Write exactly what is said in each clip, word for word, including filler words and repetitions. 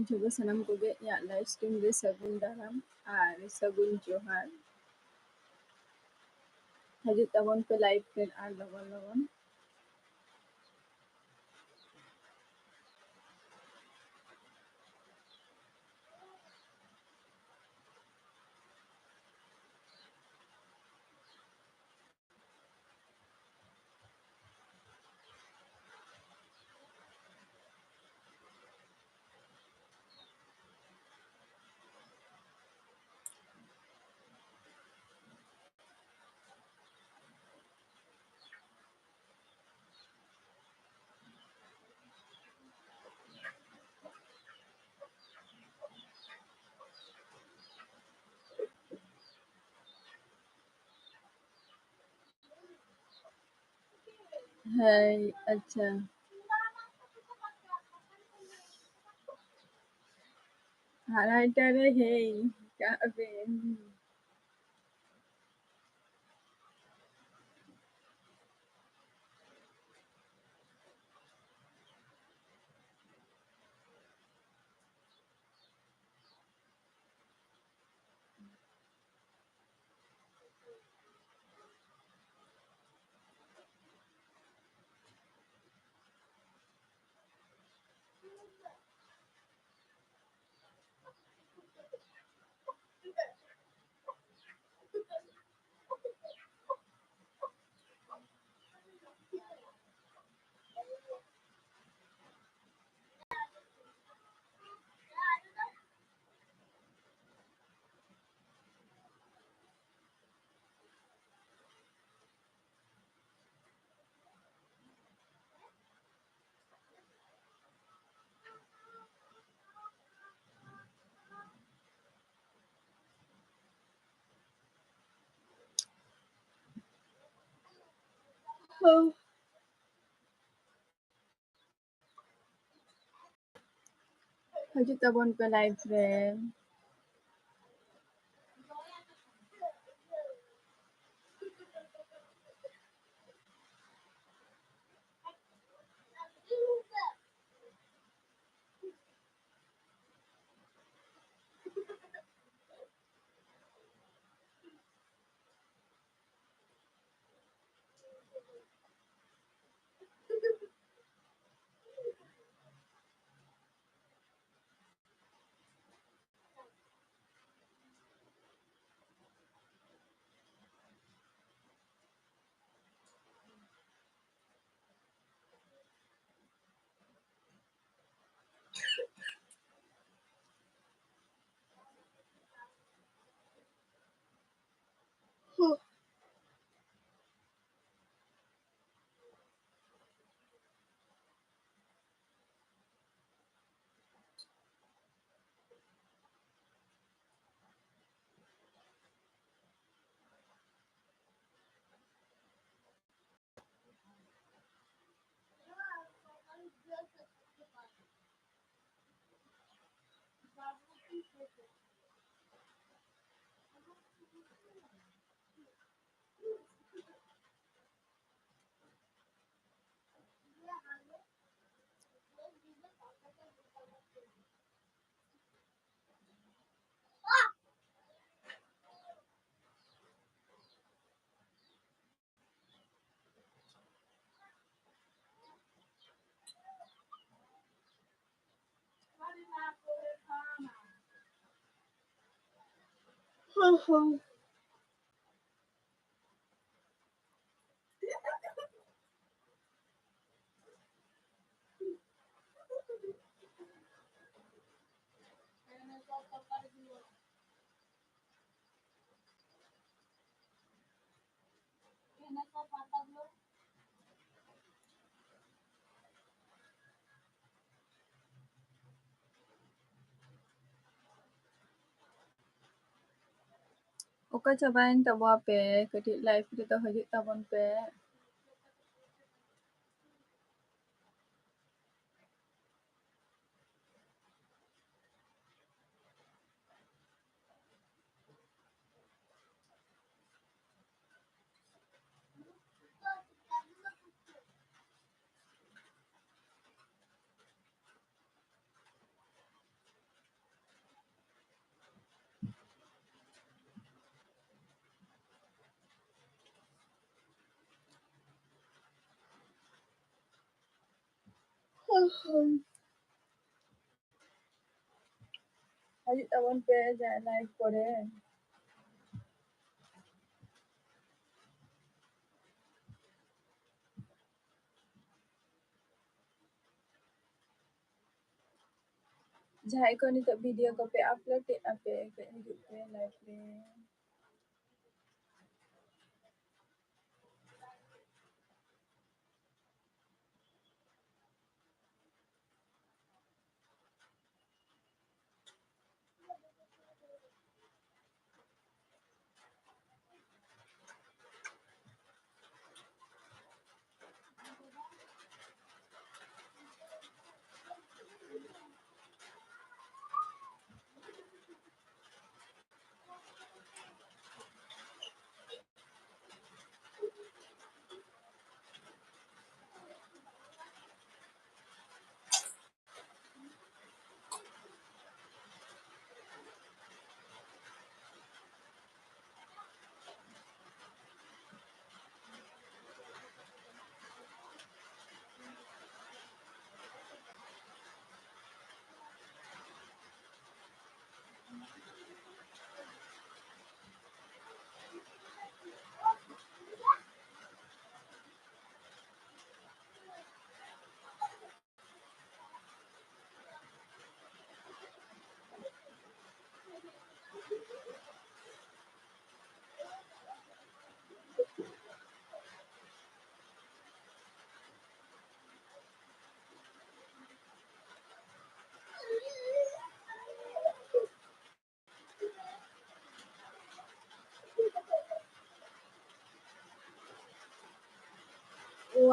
ᱡᱚᱛᱚ ᱥᱟᱱᱟᱢ ᱠᱚᱜᱮ ᱤᱧᱟᱹᱜ live stream ᱨᱮ ᱥᱟᱹᱜᱩᱱ ᱫᱟᱨᱟᱢ ᱟᱨ ᱥᱟᱹᱜᱩᱱ ᱡᱚᱦᱟᱨ᱾ ᱦᱤᱡᱩᱜ ᱛᱟᱵᱚᱱ ᱯᱮ live ᱨᱮ ᱟᱨ ᱞᱚᱜᱚᱱ ᱞᱚᱜᱚᱱ᱾ ᱦᱮᱸ, ᱟᱪᱪᱷᱟ᱾ ᱦᱟᱱᱟᱴᱟ ᱨᱮ ᱦᱮᱡ ᱠᱟᱜ ᱵᱮᱱ᱾ ᱦᱤᱡᱩᱜ ᱛᱟᱵᱚᱱ ᱯᱮ live ᱨᱮ᱾ ᱚᱠᱟ ᱪᱟᱵᱟᱭᱮᱱ ᱛᱟᱵᱚᱣᱟ ᱯᱮ? ᱠᱟᱹᱴᱤᱡ live ᱨᱮᱫᱚ ᱦᱤᱡᱩᱜ ᱛᱟᱵᱚᱱ ᱯᱮ᱾ ᱦᱤᱡᱩᱜ ᱛᱟᱵᱚᱱ ᱯᱮ ᱡᱟᱦᱟᱸᱭ live ᱠᱚᱨᱮ᱾ ᱡᱟᱦᱟᱸᱭ ᱠᱚ ᱱᱤᱛᱚᱜ video ᱠᱚᱯᱮ upload ᱮᱫ ᱟᱯᱮ, ᱠᱟᱹᱡ ᱦᱤᱡᱩᱜ ᱯᱮ live ᱨᱮ᱾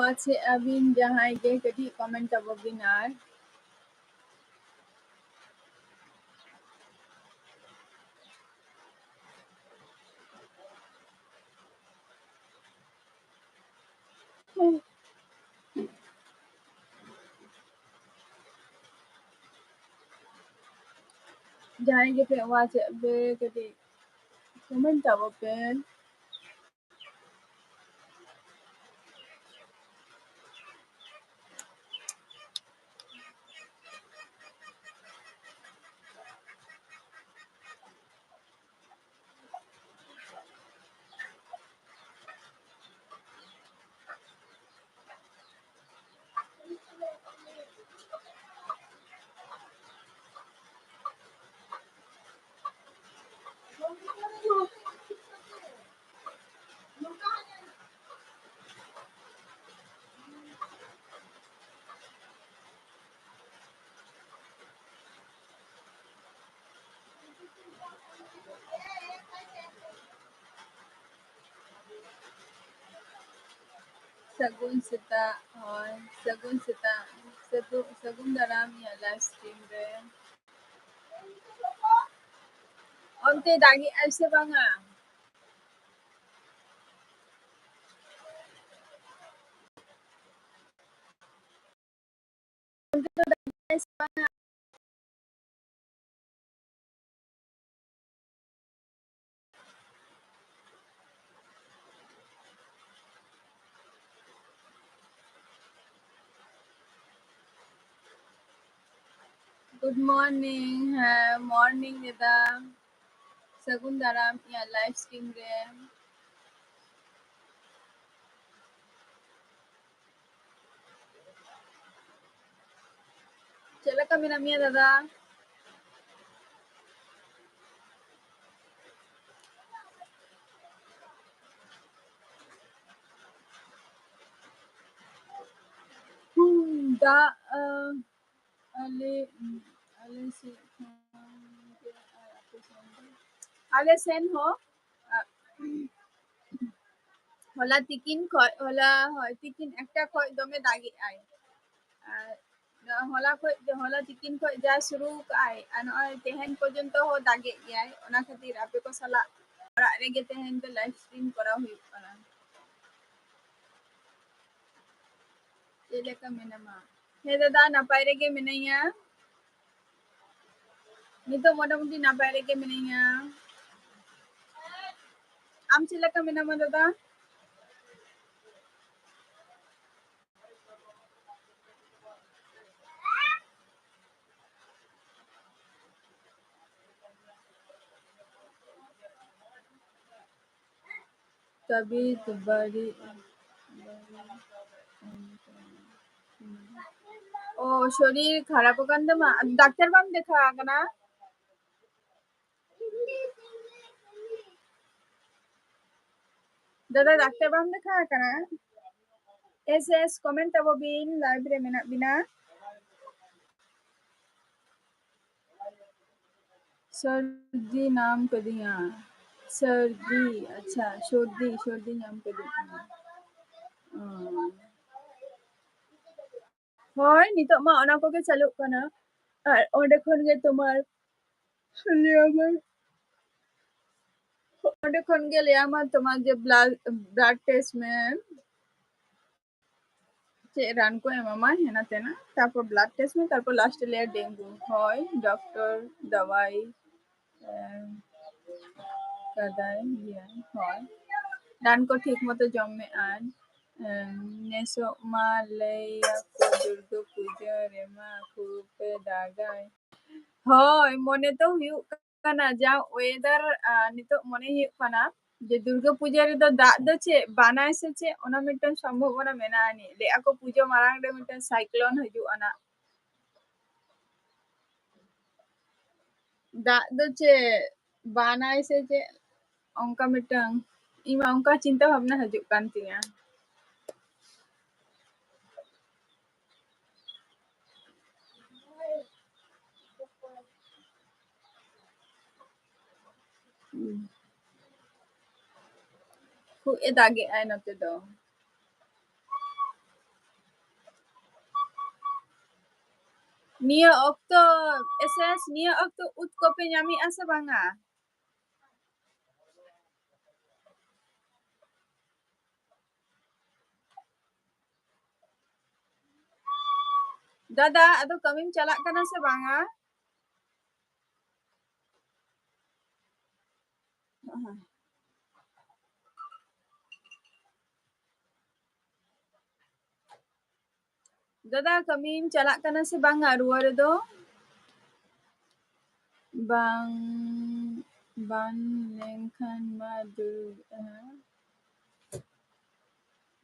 ᱯᱟᱪᱷᱮ ᱟᱹᱵᱤᱱ ᱡᱟᱦᱟᱸᱭ ᱜᱮ ᱠᱟᱹᱴᱤᱡ comment ᱟᱵᱚ ᱵᱤᱱ ᱟᱨ᱾ ᱡᱟᱦᱟᱸᱭ ᱜᱮᱯᱮ watch ᱮᱫ ᱯᱮ, ᱠᱟᱹᱴᱤᱡ comment ᱟᱵᱚ ᱯᱮ᱾ ᱥᱟᱹᱜᱩᱱ ᱥᱮᱛᱟᱜ, ᱦᱳᱭ, ᱥᱟᱹᱜᱩᱱ ᱥᱮᱛᱟᱜ, ᱥᱟᱹᱜᱩ-, ᱥᱟᱹᱜᱩᱱ ᱫᱟᱨᱟᱢ ᱤᱧᱟᱹᱜ live stream ᱨᱮ᱾ ᱚᱱᱛᱮ ᱫᱟᱜᱮᱜᱼᱟᱭ ᱥᱮ ᱵᱟᱝᱟ? Good morning, ᱦᱮᱸ, morning ᱫᱟᱫᱟ᱾ ᱥᱟᱹᱜᱩᱱ ᱫᱟᱨᱟᱢ ᱤᱧᱟᱹᱜ live stream ᱨᱮ᱾ ᱪᱮᱫ ᱞᱮᱠᱟ ᱢᱮᱱᱟᱜ ᱢᱮᱭᱟ ᱫᱟᱫᱟ? ᱦᱩᱸ, ᱫᱟᱜ, ᱟᱸ, ᱟᱞᱮ, ᱟᱞᱮ ᱥᱮᱫ ᱠᱷᱚᱱ ᱜᱮ ᱟᱨ ᱟᱯᱮ ᱥᱮᱱ ᱫᱚ? ᱟᱞᱮ ᱥᱮᱱ ᱦᱚᱸ, ᱟ, ᱦᱚᱞᱟ ᱛᱤᱠᱤᱱ ᱠᱷᱚᱡ, ᱦᱚᱞᱟ, ᱦᱳᱭ, ᱛᱤᱠᱤᱱ ᱮᱠᱴᱟ ᱠᱷᱚᱡ ᱫᱚᱢᱮ ᱫᱟᱜᱮᱜ ᱟᱭ᱾ ᱟᱨ ᱱᱚᱣᱟ ᱦᱚᱞᱟ ᱠᱷᱚᱡ, ᱦᱚᱞᱟ ᱛᱤᱠᱤᱱ ᱠᱷᱚᱡ ᱡᱟ ᱥᱩᱨᱩ ᱠᱟᱜ ᱟᱭ, ᱟᱨ ᱱᱚᱜᱼᱚᱭ ᱛᱮᱦᱮᱧ ᱯᱚᱨᱡᱚᱱᱛᱚ ᱦᱚᱸ ᱫᱟᱜᱮᱜ ᱜᱮᱭᱟᱭ᱾ ᱚᱱᱟ ᱠᱷᱟᱹᱛᱤᱨ ᱟᱯᱮ ᱠᱚ ᱥᱟᱞᱟᱜ ᱚᱲᱟᱜ ᱨᱮᱜᱮ ᱛᱮᱦᱮᱧ ᱫᱚ live stream ᱠᱚᱨᱟᱣ ᱦᱩᱭᱩᱜ ᱠᱟᱱᱟ᱾ ᱪᱮᱫ ᱞᱮᱠᱟ ᱢᱮᱱᱟᱢᱟ? ᱦᱮᱸ ᱫᱟᱫᱟ, ᱱᱟᱯᱟᱭ ᱨᱮᱜᱮ ᱢᱤᱱᱟᱹᱧᱟ᱾ ᱱᱤᱛᱚᱜ ᱢᱚᱴᱟᱢᱩᱴᱤ ᱱᱟᱯᱟᱭ ᱨᱮᱜᱮ ᱢᱤᱱᱟᱹᱧᱟ᱾ ᱟᱢ ᱪᱮᱫ ᱞᱮᱠᱟ ᱢᱮᱱᱟᱢᱟ ᱫᱟᱫᱟ? ᱛᱟᱵᱤᱭᱟᱛ ᱵᱟᱹᱲᱤᱡ᱾ ᱚ, ᱥᱚᱨᱤᱨ ᱠᱷᱟᱨᱟᱯ ᱟᱠᱟᱱ ᱛᱟᱢᱟ? ᱰᱟᱠᱛᱟᱨ ᱵᱟᱢ ᱫᱮᱠᱷᱟᱣ ᱟᱠᱟᱱᱟ? ᱫᱟᱫᱟ, ᱰᱟᱠᱛᱟᱨ ᱵᱟᱢ ᱫᱮᱠᱷᱟᱣ ᱟᱠᱟᱱᱟ? ᱮᱥ ᱮᱥ comment ᱛᱟᱵᱚ ᱵᱤᱱ, live ᱨᱮ ᱢᱮᱱᱟᱜ ᱵᱤᱱᱟ᱾ ᱥᱚᱨᱫᱤ ᱧᱟᱢ ᱠᱟᱫᱤᱧᱟ᱾ ᱥᱚᱨᱫᱤ, ᱟᱪᱪᱷᱟ, ᱥᱚᱨᱫᱤ, ᱥᱚᱨᱫᱤ ᱧᱟᱢ ᱠᱟᱫᱤᱧᱟ᱾ ᱚ᱾ ᱦᱳᱭ, ᱱᱤᱛᱚᱜ ᱢᱟ ᱚᱱᱟ ᱠᱚᱜᱮ ᱪᱟᱹᱞᱩᱜ ᱠᱟᱱᱟ᱾ ᱟᱨ ᱚᱸᱰᱮ ᱠᱷᱚᱱ ᱜᱮ ᱛᱳᱢᱟᱨ ᱞᱟᱹᱭᱟᱢᱟᱭ, ᱚᱸᱰᱮ ᱠᱷᱚᱱ ᱜᱮ ᱞᱟᱹᱭᱟᱢᱟ ᱛᱳᱢᱟᱨ ᱡᱮ blood, blood test ᱢᱮ, ᱪᱮᱫ ᱨᱟᱱ ᱠᱚ ᱮᱢᱟᱢᱟ ᱦᱮᱱᱟ ᱛᱮᱱᱟ, ᱛᱟᱨᱯᱚᱨ blood test ᱢᱮ, ᱛᱟᱨᱯᱚᱨ last ᱨᱮ ᱞᱟᱹᱭᱟ dengue᱾ ᱦᱳᱭ, doctor ᱫᱟᱣᱟᱭ ᱮᱢ ᱠᱟᱫᱟᱭ ᱜᱮᱭᱟ᱾ ᱦᱳᱭ, ᱨᱟᱱ ᱠᱚ ᱴᱷᱤᱠ ᱢᱚᱛᱚ ᱡᱚᱢ ᱢᱮ᱾ ᱟᱨ, ᱮᱢ, ᱱᱮᱥᱚᱜ ᱢᱟ ᱞᱟᱹᱭ ᱟᱠᱚ ᱫᱩᱨᱜᱟᱹ ᱯᱩᱡᱟᱹ ᱨᱮᱢᱟ ᱠᱷᱩᱵ ᱮ ᱫᱟᱜᱟᱭ᱾ ᱦᱳᱭ, ᱢᱚᱱᱮ ᱫᱚ ᱦᱩᱭᱩᱜ ᱠᱟᱱᱟ, ᱡᱟ weather, ᱟ, ᱱᱤᱛᱚᱜ ᱢᱚᱱᱮ ᱦᱩᱭᱩᱜ ᱠᱟᱱᱟ ᱡᱮ ᱫᱩᱨᱜᱟᱹ ᱯᱩᱡᱟᱹ ᱨᱮᱫᱚ ᱫᱟᱜ ᱫᱚ ᱪᱮᱫ ᱵᱟᱱᱟᱭ ᱥᱮ ᱪᱮᱫ, ᱚᱱᱟ ᱢᱤᱫᱴᱟᱝ ᱥᱚᱢᱵᱷᱚᱵᱚᱱᱟ ᱢᱮᱱᱟᱜᱼᱟ ᱟᱹᱱᱤᱡ᱾ ᱞᱟᱹᱭ ᱟᱠᱚ ᱯᱩᱡᱟᱹ ᱢᱟᱲᱟᱝ ᱨᱮ ᱢᱤᱫᱴᱟᱝ cyclone ᱦᱤᱡᱩᱜᱼᱟ ᱱᱟᱜ᱾ ᱫᱟᱜ ᱫᱚ ᱪᱮᱫ ᱵᱟᱱᱟᱭ ᱥᱮ ᱪᱮᱫ, ᱚᱱᱠᱟ ᱢᱤᱫᱴᱟᱝ, ᱤᱧ ᱢᱟ ᱚᱱᱠᱟ ᱪᱤᱱᱛᱟᱹ ᱵᱷᱟᱵᱽᱱᱟ ᱦᱤᱡᱩᱜ ᱠᱟᱱ ᱛᱤᱧᱟᱹ᱾ ᱦᱩᱸ᱾ ᱠᱷᱩᱵ ᱮ ᱫᱟᱜᱮᱜᱼᱟᱭ ᱱᱚᱛᱮ ᱫᱚ᱾ ᱱᱤᱭᱟᱹ ᱚᱠᱛᱚ, ᱮᱥᱮᱥ, ᱱᱤᱭᱟᱹ ᱚᱠᱛᱚ ᱩᱫ ᱠᱚᱯᱮ ᱧᱟᱢᱮᱜᱼᱟ ᱥᱮ ᱵᱟᱝᱟ? ᱫᱟᱫᱟ, ᱟᱫᱚ ᱠᱟᱹᱢᱤᱢ ᱪᱟᱞᱟᱜ ᱠᱟᱱᱟ ᱥᱮ ᱵᱟᱝᱟ? ᱫᱟᱫᱟ, ᱠᱟᱹᱢᱤᱢ ᱪᱟᱞᱟᱜ ᱠᱟᱱᱟ ᱥᱮ ᱵᱟᱝᱟ ᱨᱩᱣᱟᱹ ᱨᱮᱫᱚ? ᱵᱟᱝ, ᱵᱟᱝ ᱞᱮᱱᱠᱷᱟᱱ ᱢᱟ ᱫᱩᱲᱩᱵ, ᱦᱮᱸ᱾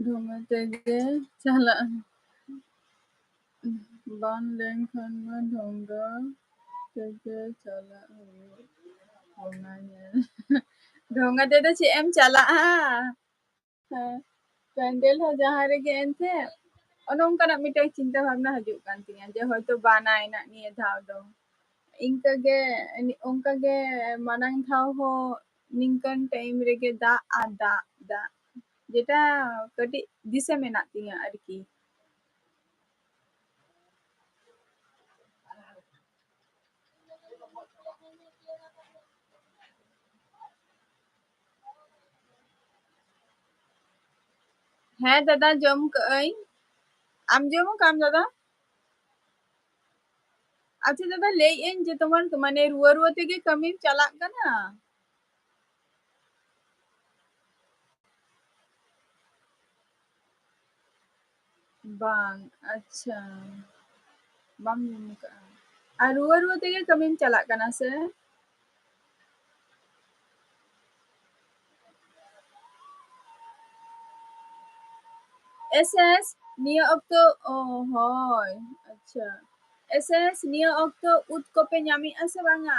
ᱰᱷᱚᱸᱜᱟ ᱛᱮᱜᱮ ᱪᱟᱞᱟᱜ, ᱵᱟᱝ ᱞᱮᱱᱠᱷᱟᱱ ᱢᱟ ᱰᱷᱚᱸᱜᱟ ᱛᱮᱜᱮ ᱪᱟᱞᱟᱜ ᱦᱩᱭᱩᱜ, ᱚᱱᱟ ᱧᱮᱞ᱾ ᱰᱷᱚᱸᱜᱟ ᱛᱮᱫᱚ ᱪᱮᱫ ᱮᱢ ᱪᱟᱞᱟᱜᱼᱟ? ᱦᱮᱸ, ᱯᱮᱱᱰᱮᱞ ᱦᱚᱸ ᱡᱟᱦᱟᱸ ᱨᱮᱜᱮ ᱮᱱᱛᱮ, ᱚᱱᱮ ᱚᱱᱠᱟᱱᱟᱜ ᱢᱤᱫᱴᱟᱝ ᱪᱤᱱᱛᱟᱹ ᱵᱷᱟᱵᱽᱱᱟ ᱦᱤᱡᱩᱜ ᱠᱟᱱ ᱛᱤᱧᱟᱹ ᱡᱮ ᱦᱚᱭᱛᱳ ᱵᱟᱱᱟᱭ ᱱᱟᱜ ᱱᱤᱭᱟᱹ ᱫᱷᱟᱣ ᱫᱚ᱾ ᱤᱱᱠᱟᱹᱜᱮ, ᱚᱱᱠᱟᱜᱮ ᱢᱟᱲᱟᱝ ᱫᱷᱟᱣ ᱦᱚᱸ ᱱᱤᱝᱠᱟᱹᱱ ᱴᱟᱭᱤᱢ ᱨᱮᱜᱮ ᱫᱟᱜ ᱟᱨ ᱫᱟᱜ, ᱫᱟᱜ, ᱡᱮᱴᱟ ᱠᱟᱹᱴᱤᱡ ᱫᱤᱥᱟᱹ ᱢᱮᱱᱟᱜ ᱛᱤᱧᱟᱹ ᱟᱨᱠᱤ᱾ ᱦᱮᱸ ᱫᱟᱫᱟ, ᱡᱚᱢ ᱠᱟᱜ ᱟᱹᱧ᱾ ᱟᱢ ᱡᱚᱢ ᱠᱟᱜ ᱟᱢ ᱫᱟᱫᱟ? ᱟᱪᱪᱷᱟ ᱫᱟᱫᱟ, ᱞᱟᱹᱭᱮᱫ ᱟᱹᱧ ᱡᱮ ᱛᱳᱢᱟᱨ ᱢᱟᱱᱮ ᱨᱩᱣᱟᱹ ᱨᱩᱣᱟᱹ ᱛᱮᱜᱮ ᱠᱟᱹᱢᱤᱢ ᱪᱟᱞᱟᱜ ᱠᱟᱱᱟ? ᱵᱟᱝ, ᱟᱪᱪᱷᱟ, ᱵᱟᱢ ᱧᱩ ᱠᱟᱜᱼᱟ᱾ ᱟᱨ ᱨᱩᱣᱟᱹ ᱨᱩᱣᱟᱹ ᱛᱮᱜᱮ ᱠᱟᱹᱢᱤᱢ ᱪᱟᱞᱟᱜ ᱠᱟᱱᱟ ᱥᱮ? ᱮᱥ ᱮᱥ, ᱱᱤᱭᱟᱹ ᱚᱠᱛᱚ, ᱚ, ᱦᱳᱭ, ᱟᱪᱪᱷᱟ᱾ ᱮᱥ ᱮᱥ, ᱱᱤᱭᱟᱹ ᱚᱠᱛᱚ ᱩᱫ ᱠᱚᱯᱮ ᱧᱟᱢᱮᱜᱼᱟ ᱥᱮ ᱵᱟᱝᱟ?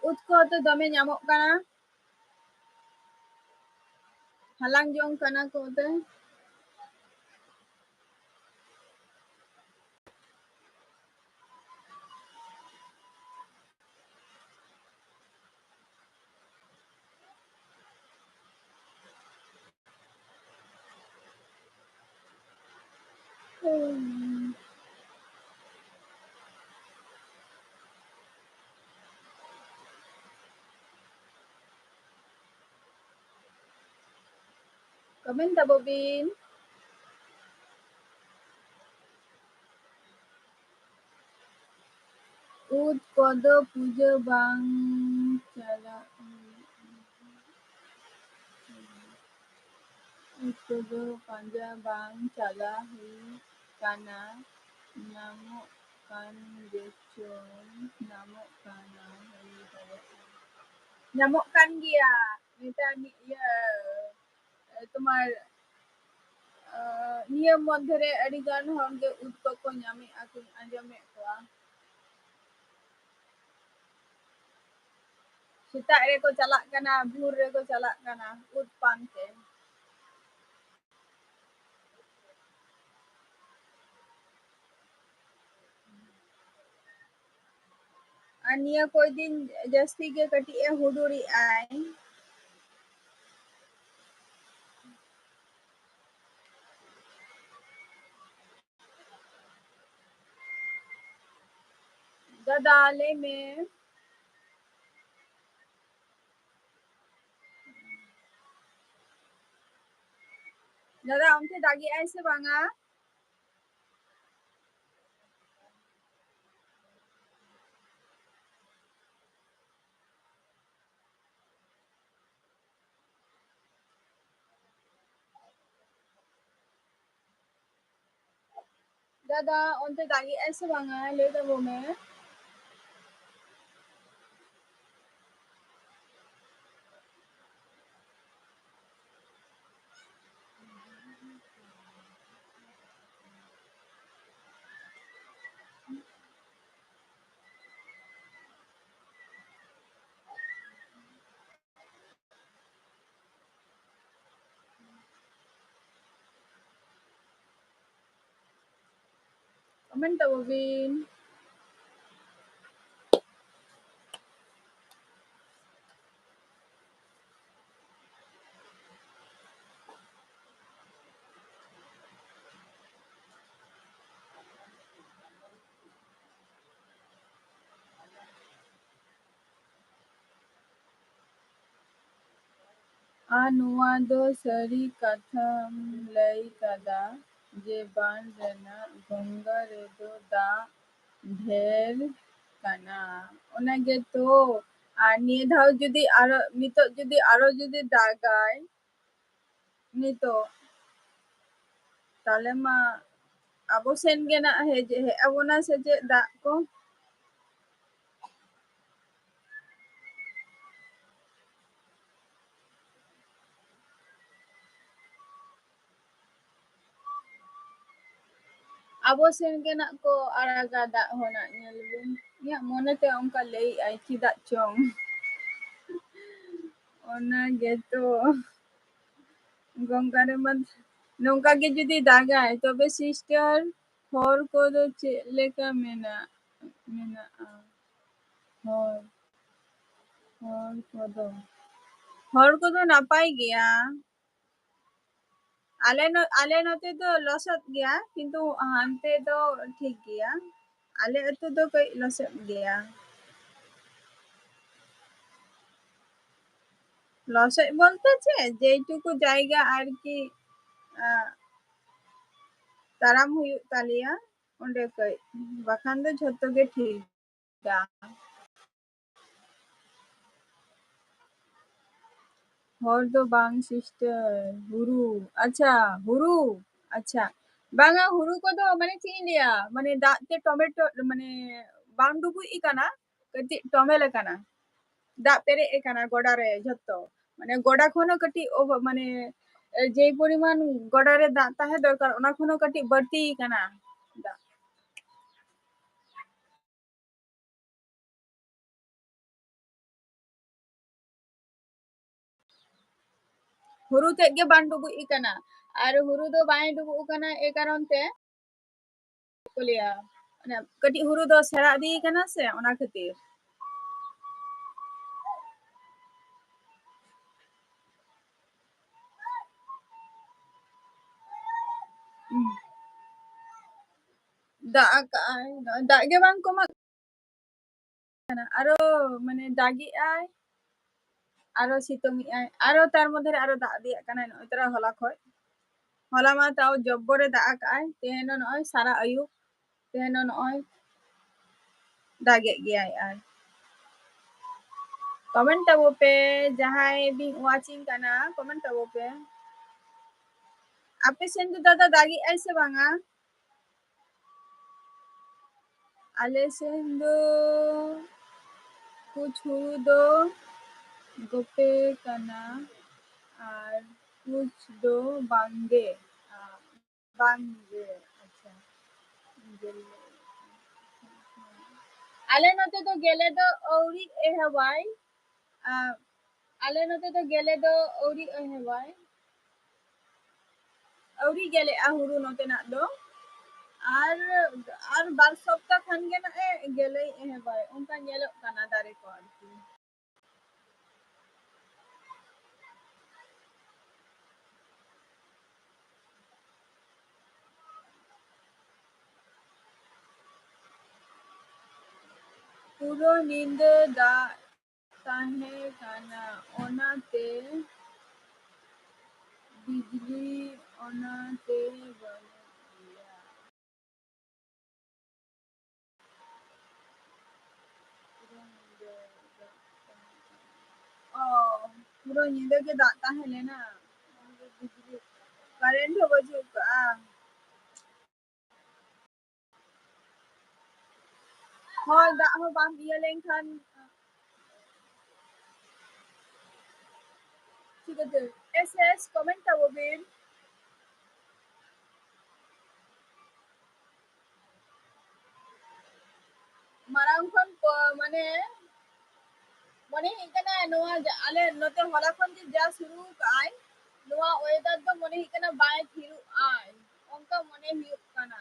ᱩᱫ ᱠᱚ ᱛᱚ ᱫᱚᱢᱮ ᱧᱟᱢᱚᱜ ᱠᱟᱱᱟ, ᱦᱟᱞᱟᱝ ᱡᱚᱝ ᱠᱟᱱᱟ ᱠᱚ ᱛᱮ᱾ Comment ᱛᱟᱵᱚ ᱵᱤᱱ᱾ ᱩᱫ ᱠᱚᱫᱚ ᱯᱩᱡᱟᱹ ᱵᱟᱝ ᱪᱟᱞᱟᱜ ᱦᱩᱭᱩᱜᱼᱟ᱾ ᱩᱫ ᱠᱚᱫᱚ ᱯᱟᱸᱡᱟ ᱵᱟᱝ ᱪᱟᱞᱟᱜ ᱦᱩᱭᱩᱜ ᱠᱟᱱᱟ᱾ ᱧᱟᱢᱚᱜ ᱠᱟᱱ ᱜᱮᱪᱚᱝ, ᱧᱟᱢᱚᱜ ᱠᱟᱱᱟ, ᱦᱩᱭ ᱫᱟᱲᱮᱭᱟᱜᱼᱟ᱾ ᱧᱟᱢᱚᱜ ᱠᱟᱱ ᱜᱮᱭᱟ᱾ ᱱᱮᱛᱟᱨ ᱱᱤ-, ᱤᱭᱟᱹ, ᱛᱳᱢᱟᱨ, ᱟᱸ, ᱱᱤᱭᱟᱹ ᱢᱚᱫᱽᱫᱷᱮ ᱨᱮ ᱟᱹᱰᱤ ᱜᱟᱱ ᱦᱚᱲ ᱜᱮ ᱩᱫ ᱠᱚᱠᱚ ᱧᱟᱢᱮᱫᱼᱟ, ᱠᱚᱧ ᱟᱸᱡᱚᱢᱮᱫ ᱠᱚᱣᱟ᱾ ᱥᱮᱛᱟᱜ ᱨᱮᱠᱚ ᱪᱟᱞᱟᱜ ᱠᱟᱱᱟ, ᱵᱷᱳᱨ ᱨᱮᱠᱚ ᱪᱟᱞᱟᱜ ᱠᱟᱱᱟ ᱩᱫ ᱯᱟᱱᱛᱮ᱾ ᱟᱨ ᱱᱤᱭᱟᱹ ᱠᱚᱭ ᱫᱤᱱ ᱡᱟᱹᱥᱛᱤ ᱜᱮ ᱠᱟᱹᱴᱤᱡ ᱮ ᱦᱩᱰᱩᱨᱮᱜᱼᱟᱭ᱾ ᱫᱟᱫᱟ, ᱞᱟᱹᱭ ᱢᱮ᱾ ᱫᱟᱫᱟ, ᱚᱱᱛᱮ ᱫᱟᱜᱮᱜᱼᱟᱭ ᱥᱮ ᱵᱟᱝᱟ? ᱫᱟᱫᱟ, ᱚᱱᱛᱮ ᱫᱟᱜᱮᱜᱼᱟᱭ ᱥᱮ ᱵᱟᱝᱟ? ᱞᱟᱹᱭ ᱛᱟᱵᱚᱱ ᱢᱮ᱾ Comment ᱛᱟᱵᱚ ᱵᱤᱱ᱾ ᱟᱨ ᱱᱚᱣᱟ ᱫᱚ ᱥᱟᱹᱨᱤ ᱠᱟᱛᱷᱟᱢ ᱞᱟᱹᱭ ᱠᱟᱫᱟ ᱡᱮ ᱵᱟᱱ ᱨᱮᱱᱟᱜ ᱜᱚᱝᱜᱟ ᱨᱮᱫᱚ ᱫᱟᱜ ᱰᱷᱮᱨ ᱠᱟᱱᱟ᱾ ᱚᱱᱟ ᱜᱮᱛᱚ᱾ ᱟᱨ ᱱᱤᱭᱟᱹ ᱫᱷᱟᱣ ᱡᱩᱫᱤ ᱟᱨᱚ, ᱱᱤᱛᱚᱜ ᱡᱩᱫᱤ ᱟᱨᱚ ᱡᱩᱫᱤ ᱫᱟᱜᱟᱭ, ᱱᱤᱛᱚᱜ, ᱛᱟᱦᱞᱮ ᱢᱟ ᱟᱵᱚ ᱥᱮᱱ ᱜᱮ ᱱᱟᱜ ᱦᱮᱡ, ᱦᱮᱡ ᱟᱵᱚᱱᱟ ᱥᱮ ᱪᱮᱫ ᱫᱟᱜ ᱠᱚ? ᱟᱵᱚ ᱥᱮᱱ ᱜᱮ ᱱᱟᱜ ᱠᱚ ᱟᱲᱟᱜᱟ ᱫᱟᱜ ᱦᱚᱸ ᱱᱟᱜ, ᱧᱮᱞ ᱵᱤᱱ᱾ ᱤᱧᱟᱹᱜ ᱢᱚᱱᱮᱛᱮ ᱚᱱᱠᱟ ᱞᱟᱹᱭᱮᱜᱼᱟᱭ, ᱪᱮᱫᱟᱜ ᱪᱚᱝ᱾ ᱚᱱᱟ ᱜᱮᱛᱚ᱾ ᱜᱚᱝᱜᱟ ᱨᱮᱢᱟ ᱱᱚᱝᱠᱟ ᱜᱮ ᱡᱩᱫᱤ ᱫᱟᱜᱟᱭ, ᱛᱚᱵᱮ sister, ᱦᱚᱨ ᱠᱚᱫᱚ ᱪᱮᱫ ᱞᱮᱠᱟ ᱢᱮᱱᱟᱜ, ᱢᱮᱱᱟᱜᱼᱟ? ᱦᱚᱨ, ᱦᱚᱨ ᱠᱚᱫᱚ, ᱦᱚᱨ ᱠᱚᱫᱚ ᱱᱟᱯᱟᱭ ᱜᱮᱭᱟ᱾ ᱟᱞᱮ ᱱᱚ-, ᱟᱞᱮ ᱱᱚᱛᱮ ᱫᱚ ᱞᱚᱥᱚᱫ ᱜᱮᱭᱟ, ᱠᱤᱱᱛᱩ ᱦᱟᱱᱛᱮ ᱫᱚ ᱴᱷᱤᱠ ᱜᱮᱭᱟ᱾ ᱟᱞᱮ ᱟᱹᱛᱩ ᱫᱚ ᱠᱟᱹᱡ ᱞᱚᱥᱚᱫ ᱜᱮᱭᱟ᱾ ᱞᱚᱥᱚᱫ ᱵᱚᱞᱛᱮ ᱪᱮᱫ, ᱡᱮᱴᱩᱠᱩ ᱡᱟᱭᱜᱟ ᱟᱨᱠᱤ, ᱟᱸ, ᱛᱟᱲᱟᱢ ᱦᱩᱭᱩᱜ ᱛᱟᱞᱮᱭᱟ ᱚᱸᱰᱮ ᱠᱟᱹᱡ, ᱵᱟᱠᱷᱟᱱ ᱫᱚ ᱡᱷᱚᱛᱚ ᱜᱮ ᱴᱷᱤᱠ ᱜᱮᱭᱟ᱾ ᱦᱚᱨ ᱫᱚ ᱵᱟᱝ sister, ᱦᱩᱨᱩ᱾ ᱟᱪᱪᱷᱟ, ᱦᱩᱨᱩ᱾ ᱟᱪᱪᱷᱟ, ᱵᱟᱝᱟ, ᱦᱩᱨᱩ ᱠᱚᱫᱚ ᱢᱟᱱᱮ ᱪᱮᱫ ᱤᱧ ᱞᱟᱹᱭᱟ, ᱢᱟᱱᱮ ᱫᱟᱜ ᱛᱮ ᱴᱚᱢᱮᱴᱳ, ᱢᱟᱱᱮ ᱵᱟᱝ ᱰᱩᱵᱩᱡ ᱟᱠᱟᱱᱟ, ᱠᱟᱹᱴᱤᱡ ᱴᱚᱢᱮᱞ ᱟᱠᱟᱱᱟ, ᱫᱟᱜ ᱯᱮᱨᱮᱡ ᱟᱠᱟᱱᱟ ᱜᱚᱰᱟ ᱨᱮ ᱡᱷᱚᱛᱚ, ᱢᱟᱱᱮ ᱜᱚᱰᱟ ᱠᱷᱚᱱ ᱦᱚᱸ ᱠᱟᱹᱴᱤᱡ ᱚᱵᱷ-, ᱢᱟᱱᱮ ᱡᱮ ᱯᱚᱨᱤᱢᱟᱱ ᱜᱚᱰᱟ ᱨᱮ ᱫᱟᱜ ᱛᱟᱦᱮᱸ ᱫᱚᱨᱠᱟᱨ, ᱚᱱᱟ ᱠᱷᱚᱱ ᱦᱚᱸ ᱠᱟᱹᱴᱤᱡ ᱵᱟᱹᱲᱛᱤ ᱟᱠᱟᱱᱟ ᱫᱟᱜ᱾ ᱦᱩᱨᱩ ᱛᱮᱫ ᱜᱮ ᱵᱟᱝ ᱰᱩᱵᱩᱡ ᱟᱠᱟᱱᱟ, ᱟᱨ ᱦᱩᱨᱩ ᱫᱚ ᱵᱟᱭ ᱰᱩᱵᱩᱡ ᱟᱠᱟᱱᱟ ᱮ ᱠᱟᱨᱚᱱ ᱛᱮ, ᱪᱮᱫ ᱠᱚ ᱞᱟᱹᱭᱟ, ᱚᱱᱮ ᱠᱟᱹᱴᱤᱡ ᱦᱩᱨᱩ ᱫᱚ ᱥᱮᱬᱟ ᱤᱫᱤ ᱟᱠᱟᱱᱟ ᱥᱮ, ᱚᱱᱟ ᱠᱷᱟᱹᱛᱤᱨ᱾ ᱦᱩᱸ᱾ ᱫᱟᱜ ᱟᱠᱟᱜᱼᱟᱭ, ᱱᱚᱜᱼᱚᱭ ᱫᱟᱜ ᱜᱮ ᱵᱟᱝ ᱠᱚᱢᱟᱜ ᱠᱟᱱᱟ, ᱟᱨᱚ ᱢᱟᱱᱮ ᱫᱟᱜᱮᱜᱼᱟᱭ, ᱟᱨᱚ ᱥᱤᱛᱩᱝ ᱮᱜᱼᱟᱭ, ᱟᱨᱚ ᱛᱟᱨ ᱢᱚᱫᱽᱫᱷᱮ ᱨᱮ ᱟᱨᱚ ᱫᱟᱜ ᱤᱫᱤᱭᱟᱜ ᱠᱟᱱᱟᱭ᱾ ᱱᱚᱜᱼᱚᱭ ᱛᱚᱨᱟ ᱦᱚᱞᱟ ᱠᱷᱚᱡ, ᱦᱚᱞᱟ ᱢᱟ ᱛᱟᱣ ᱡᱚᱵᱵᱚᱨᱮ ᱫᱟᱜ ᱟᱠᱟᱜᱼᱟᱭ, ᱛᱮᱦᱮᱧ ᱫᱚ ᱱᱚᱜᱼᱚᱭ ᱥᱟᱨᱟ ᱟᱹᱭᱩᱵ, ᱛᱮᱦᱮᱧ ᱫᱚ ᱱᱚᱜᱼᱚᱭ ᱫᱟᱜᱮᱫ ᱜᱮᱭᱟᱭ᱾ ᱟᱨ comment ᱛᱟᱵᱚ ᱯᱮ, ᱡᱟᱦᱟᱸᱭ ᱵᱤᱱ watching ᱠᱟᱱᱟ, comment ᱛᱟᱵᱚ ᱯᱮ᱾ ᱟᱯᱮ ᱥᱮᱱ ᱫᱚ ᱫᱟᱫᱟ ᱫᱟᱜᱮᱜᱼᱟᱭ ᱥᱮ ᱵᱟᱝᱟ? ᱟᱞᱮ ᱥᱮᱱ ᱫᱚ ᱠᱩᱪ ᱦᱩᱲᱩ ᱫᱚ ᱜᱚᱯᱮ ᱠᱟᱱᱟ ᱟᱨ ᱠᱩᱪ ᱫᱚ ᱵᱟᱝᱜᱮ᱾ ᱵᱟᱝᱜᱮ, ᱟᱪᱪᱷᱟ᱾ ᱜᱮᱞᱮ᱾ ᱟᱞᱮ ᱱᱚᱛᱮ ᱫᱚ ᱜᱮᱞᱮ ᱫᱚ ᱟᱹᱣᱨᱤ ᱮᱦᱚᱵᱟᱭ᱾ ᱟ, ᱟᱞᱮ ᱱᱚᱛᱮ ᱫᱚ ᱜᱮᱞᱮ ᱫᱚ ᱟᱹᱣᱨᱤ ᱮᱦᱚᱵᱟᱭ᱾ ᱟᱹᱣᱨᱤ ᱜᱮᱞᱮᱜᱼᱟ ᱦᱩᱲᱩ ᱱᱚᱛᱮᱱᱟᱜ ᱫᱚ᱾ ᱟᱨ, ᱟᱨ ᱵᱟᱨ ᱥᱚᱯᱛᱟ ᱠᱷᱟᱱ ᱜᱮ ᱱᱟᱜ ᱮ ᱜᱮᱞᱮᱭ ᱮᱦᱚᱵᱟᱭ, ᱚᱱᱠᱟ ᱧᱮᱞᱚᱜ ᱠᱟᱱᱟ ᱫᱟᱨᱮ ᱠᱚ ᱟᱨᱠᱤ᱾ ᱯᱩᱨᱟᱹ ᱧᱤᱫᱟᱹ ᱫᱟᱜ ᱛᱟᱦᱮᱸ ᱠᱟᱱᱟ, ᱚᱱᱟᱛᱮ ᱵᱤᱡᱽᱞᱤ ᱚᱱᱟᱛᱮ ᱵᱟᱹᱱᱩᱜ ᱜᱮᱭᱟ᱾ ᱚ, ᱯᱩᱨᱟᱹ ᱧᱤᱫᱟᱹ ᱜᱮ ᱫᱟᱜ ᱛᱟᱦᱮᱸ ᱞᱮᱱᱟ᱾ ᱠᱟᱨᱮᱱᱴ ᱦᱚᱸ ᱵᱟᱹᱪᱩᱜ ᱠᱟᱜᱼᱟ᱾ ᱦᱚᱭ ᱫᱟᱜ ᱦᱚᱸ ᱵᱟᱝ ᱤᱭᱟᱹ ᱞᱮᱱᱠᱷᱟᱱ ᱪᱤᱠᱟᱹᱛᱮ? ᱮᱥ ᱮᱥ comment ᱛᱟᱵᱚ ᱵᱤᱱ᱾ ᱢᱟᱲᱟᱝ ᱠᱷᱚᱱ ᱠᱚ, ᱢᱟᱱᱮ, ᱢᱚᱱᱮ ᱦᱩᱭᱩᱜ ᱠᱟᱱᱟ ᱱᱚᱣᱟ ᱡᱟ-, ᱟᱞᱮ ᱱᱚᱛᱮ ᱦᱚᱞᱟ ᱠᱷᱚᱱ ᱡᱮ ᱡᱟ ᱥᱩᱨᱩ ᱠᱟᱜᱼᱟᱭ, ᱱᱚᱣᱟ weather ᱫᱚ ᱢᱚᱱᱮ ᱦᱩᱭᱩᱜ ᱠᱟᱱᱟ ᱵᱟᱭ ᱛᱷᱤᱨᱩᱜ ᱟᱭ, ᱚᱱᱠᱟ ᱢᱚᱱᱮ ᱦᱩᱭᱩᱜ ᱠᱟᱱᱟ᱾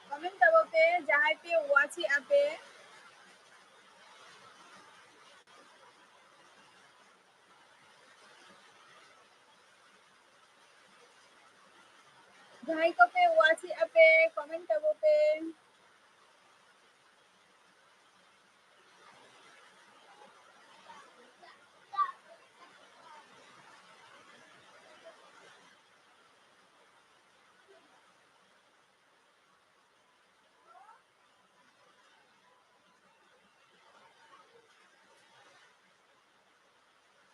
Comment ᱛᱟᱵᱚ ᱯᱮ, ᱡᱟᱦᱟᱸᱭ ᱯᱮ watch ᱮᱜᱼᱟ ᱯᱮ᱾ ᱡᱟᱦᱟᱸᱭ ᱠᱚᱯᱮ watch ᱮᱫ ᱟᱯᱮ, comment ᱛᱟᱵᱚ ᱯᱮ᱾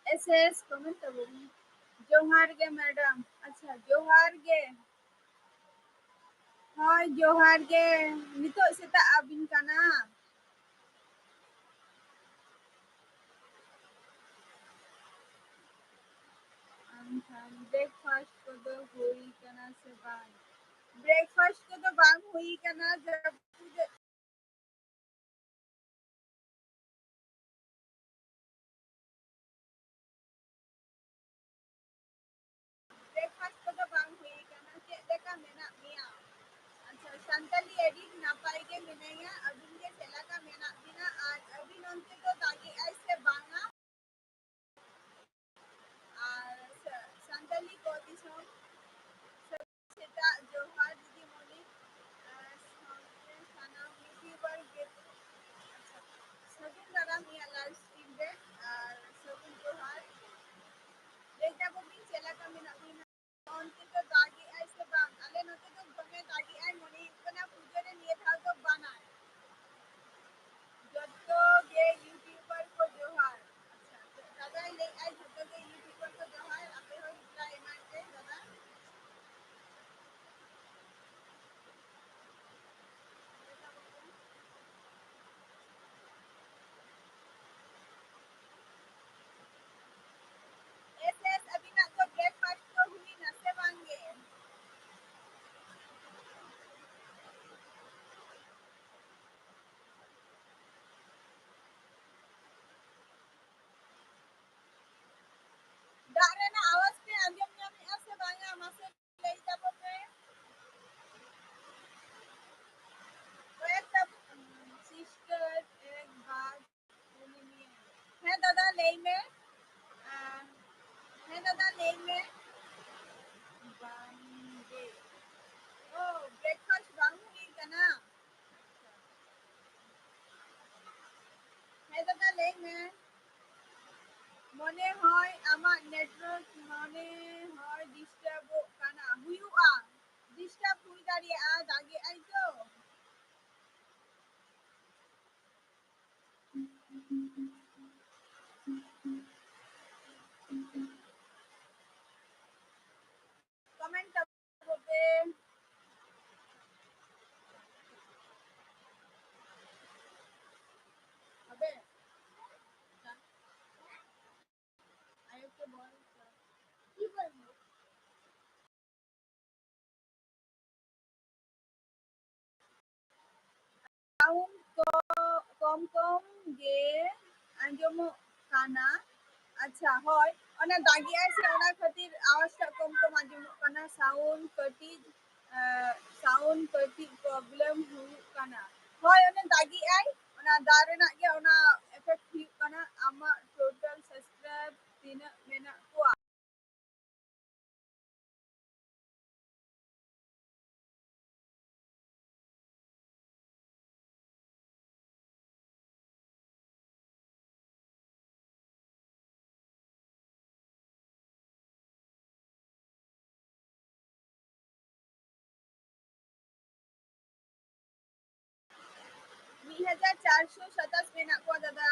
S S comment ᱛᱟᱵᱚᱱ᱾ ᱡᱚᱦᱟᱨ ᱜᱮ madam᱾ ᱟᱪᱪᱷᱟ, ᱡᱚᱦᱟᱨ ᱜᱮ᱾ ᱦᱳᱭ, ᱡᱚᱦᱟᱨ ᱜᱮ᱾ ᱱᱤᱛᱚᱜ ᱥᱮᱛᱟᱜ ᱟᱹᱵᱤᱱ ᱠᱟᱱᱟ᱾ ᱮᱱᱠᱷᱟᱱ breakfast ᱠᱚᱫᱚ ᱦᱩᱭ ᱠᱟᱱᱟ ᱥᱮ ᱵᱟᱝ? Breakfast ᱠᱚᱫᱚ ᱵᱟᱝ ᱦᱩᱭ ᱠᱟᱱᱟ, ᱡᱟᱹᱯᱩᱫ breakfast ᱠᱚᱫᱚ ᱵᱟᱝ ᱦᱩᱭ ᱠᱟᱱᱟ᱾ ᱪᱮᱫ ᱞᱮᱠᱟ ᱢᱮᱱᱟᱜ ᱢᱮᱭᱟ? ᱟᱪᱪᱷᱟ, ᱥᱟᱱᱛᱟᱞᱤ ᱟᱹᱰᱤ ᱱᱟᱯᱟᱭ ᱜᱮ ᱢᱤᱱᱟᱹᱧᱟ᱾ ᱟᱹᱵᱤᱱ ᱜᱮ ᱪᱮᱫ ᱞᱮᱠᱟ ᱢᱮᱱᱟᱜ ᱵᱤᱱᱟ? ᱟᱨ ᱟᱹᱵᱤᱱ ᱚᱱᱛᱮ ᱫᱚ ᱫᱟᱜᱮᱜᱼᱟᱭ ᱥᱮ ᱵᱟᱝᱟ? ᱟᱨ ᱥᱟ-, ᱥᱟᱱᱛᱟᱞᱤ ᱠᱚ ᱫᱤᱥᱚᱢ ᱥᱮᱛᱟᱜ ᱡᱚᱦᱟᱨ ᱫᱤᱫᱤᱢᱚᱱᱤ, ᱟᱨ ᱥᱟᱶᱛᱮ ᱥᱟᱱᱟᱢ YouTuber ᱜᱮ᱾ ᱟᱪᱪᱷᱟ, ᱥᱟᱹᱜᱩᱱ ᱫᱟᱨᱟᱢ ᱤᱧᱟᱹᱜ live stream ᱨᱮ, ᱟᱨ ᱥᱟᱹᱜᱩᱱ ᱡᱚᱦᱟᱨ᱾ ᱞᱟᱹᱭ ᱛᱟᱵᱚ ᱵᱤᱱ, ᱪᱮᱫ ᱞᱮᱠᱟ ᱢᱮᱱᱟᱜ ᱵᱤᱱᱟ? ᱚᱱᱛᱮ ᱫᱚ ᱫᱟᱜᱮᱜᱼᱟᱭ ᱥᱮ ᱵᱟᱝ? ᱟᱞᱮ ᱱᱚᱛᱮ ᱫᱚ ᱫᱚᱢᱮ ᱫᱟᱜᱮᱜᱼᱟᱭ, ᱢᱚᱱᱮ ᱦᱩᱭᱩᱜ ᱠᱟᱱᱟ ᱯᱩᱡᱟᱹ ᱨᱮ ᱱᱤᱭᱟᱹ ᱫᱷᱟᱣ ᱫᱚ ᱵᱟᱱᱟᱭ᱾ ᱡᱚᱛᱚ ᱜᱮ YouTuber ᱠᱚ ᱡᱚᱦᱟᱨ᱾ ᱟᱪᱪᱷᱟ, ᱫᱟᱫᱟᱭ ᱞᱟᱹᱭᱮᱜᱼᱟᱭ, ᱡᱚᱛᱚ ᱜᱮ YouTuber ᱠᱚ ᱡᱚᱦᱟᱨ, ᱟᱯᱮ ᱦᱚᱸ reply ᱮᱢᱟᱭ ᱯᱮ ᱫᱟᱫᱟ᱾ S S, ᱟᱹᱵᱤᱱᱟᱜ ᱫᱚ breakfast ᱠᱚ ᱦᱩᱭᱱᱟ ᱥᱮ ᱵᱟᱝ ᱜᱮ? ᱫᱟᱜ ᱨᱮᱱᱟᱜ ᱟᱣᱟᱡ ᱯᱮ ᱟᱸᱡᱚᱢ ᱧᱟᱢᱮᱜᱼᱟ ᱥᱮ ᱵᱟᱝᱟ? ᱢᱟᱥᱮ ᱞᱟᱹᱭ ᱛᱟᱵᱚᱱ ᱯᱮ᱾ ᱠᱚᱭᱮᱠᱴᱟ, ᱩᱸ, sister, ᱮᱠ ᱵᱟᱨ ᱦᱮᱸ ᱫᱟᱫᱟ, ᱞᱟᱹᱭ ᱢᱮ᱾ ᱟᱨ, ᱦᱮᱸ ᱫᱟᱫᱟ, ᱞᱟᱹᱭ ᱢᱮ᱾ ᱵᱟᱝ ᱜᱮ᱾ ᱫᱟᱫᱟ ᱞᱟᱹᱭ ᱢᱮ᱾ ᱢᱚᱱᱮ ᱦᱚᱭ ᱟᱢᱟᱜ network ᱢᱚᱱᱮ ᱦᱚᱭ ᱰᱤᱥᱴᱟᱨᱵᱚᱜ ᱠᱟᱱᱟ, ᱦᱩᱭᱩᱜᱼᱟ, ᱰᱤᱥᱴᱟᱨᱵ ᱦᱩᱭ ᱫᱟᱲᱮᱭᱟᱜᱼᱟ, ᱫᱟᱜᱮᱜᱼᱟᱭ ᱛᱚ᱾ Comment ᱛᱟᱵᱚ ᱯᱮ᱾ ᱟᱵᱮ, ᱟᱭᱳ ᱠᱚ ᱵᱚᱞ᱾ Sound ᱠᱚ ᱠᱚᱢ ᱠᱚᱢ ᱜᱮ ᱟᱸᱡᱚᱢᱚᱜ ᱠᱟᱱᱟ᱾ ᱟᱪᱪᱷᱟ, ᱦᱳᱭ, ᱚᱱᱟ ᱫᱟᱜᱮᱜᱼᱟᱭ ᱥᱮ, ᱚᱱᱟ ᱠᱷᱟᱹᱛᱤᱨ ᱟᱣᱟᱡᱽ ᱴᱟᱜ ᱠᱚᱢ ᱠᱚᱢ ᱟᱸᱡᱚᱢᱚᱜ ᱠᱟᱱᱟ᱾ Sound ᱠᱟᱹᱴᱤᱡ, ᱮ, sound ᱠᱟᱹᱴᱤᱡ problem ᱦᱩᱭᱩᱜ ᱠᱟᱱᱟ᱾ ᱦᱳᱭ, ᱚᱱᱟ ᱫᱟᱜᱮᱜᱼᱟᱭ, ᱚᱱᱟ ᱫᱟᱜ ᱨᱮᱱᱟᱜ ᱜᱮ ᱚᱱᱟ effect ᱦᱩᱭᱩᱜ ᱠᱟᱱᱟ᱾ ᱟᱢᱟᱜ total subscribe ᱛᱤᱱᱟᱹᱜ ᱢᱮᱱᱟᱜ ᱠᱚᱣᱟ? ᱢᱤᱫ ᱦᱟᱡᱟᱨ ᱪᱟᱨᱥᱚ ᱥᱟᱛᱟᱥ ᱢᱮᱱᱟᱜ ᱠᱚᱣᱟ ᱫᱟᱫᱟ᱾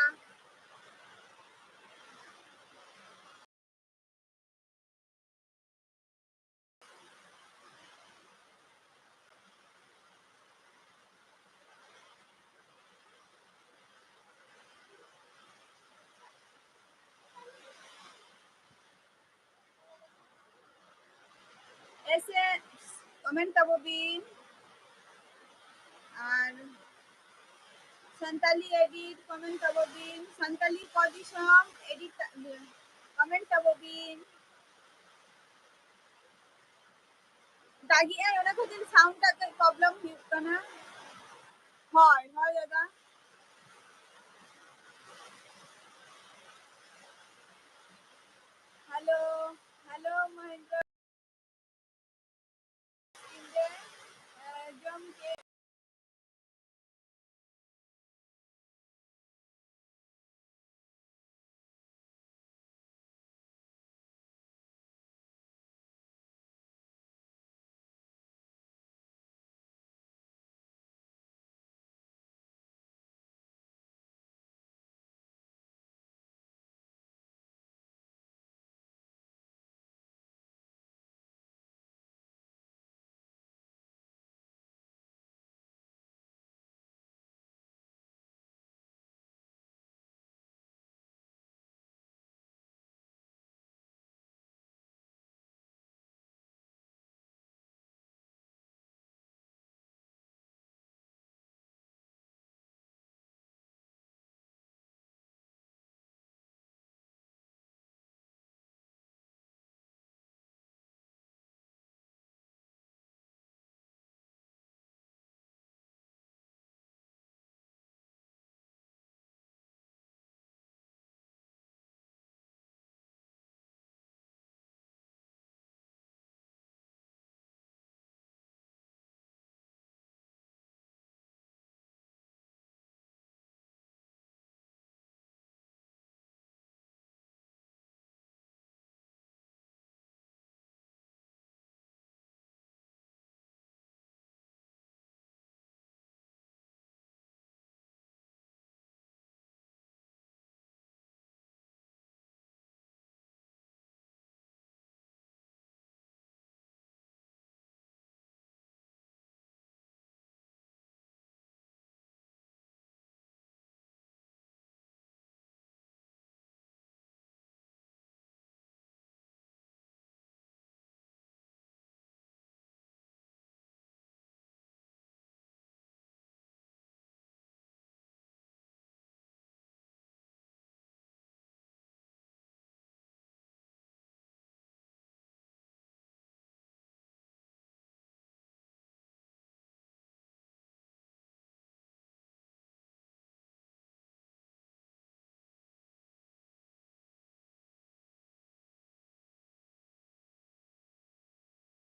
ᱮᱥᱮ comment ᱛᱟᱵᱚ ᱵᱤᱱ᱾ ᱟᱨ ᱥᱟᱱᱛᱟᱞᱤ edit comment ᱛᱟᱵᱚ ᱵᱤᱱ᱾ ᱥᱟᱱᱛᱟᱞᱤ ᱠᱚ ᱫᱤᱥᱚᱢ edit ᱛᱟ-, comment ᱛᱟᱵᱚ ᱵᱤᱱ᱾ ᱫᱟᱜᱮᱜᱼᱟᱭ, ᱚᱱᱟ ᱠᱷᱟᱹᱛᱤᱨ sound ᱴᱟᱜ ᱠᱟᱹᱡ problem ᱦᱩᱭᱩᱜ ᱠᱟᱱᱟ᱾ ᱦᱳᱭ, ᱦᱳᱭ ᱫᱟᱫᱟ᱾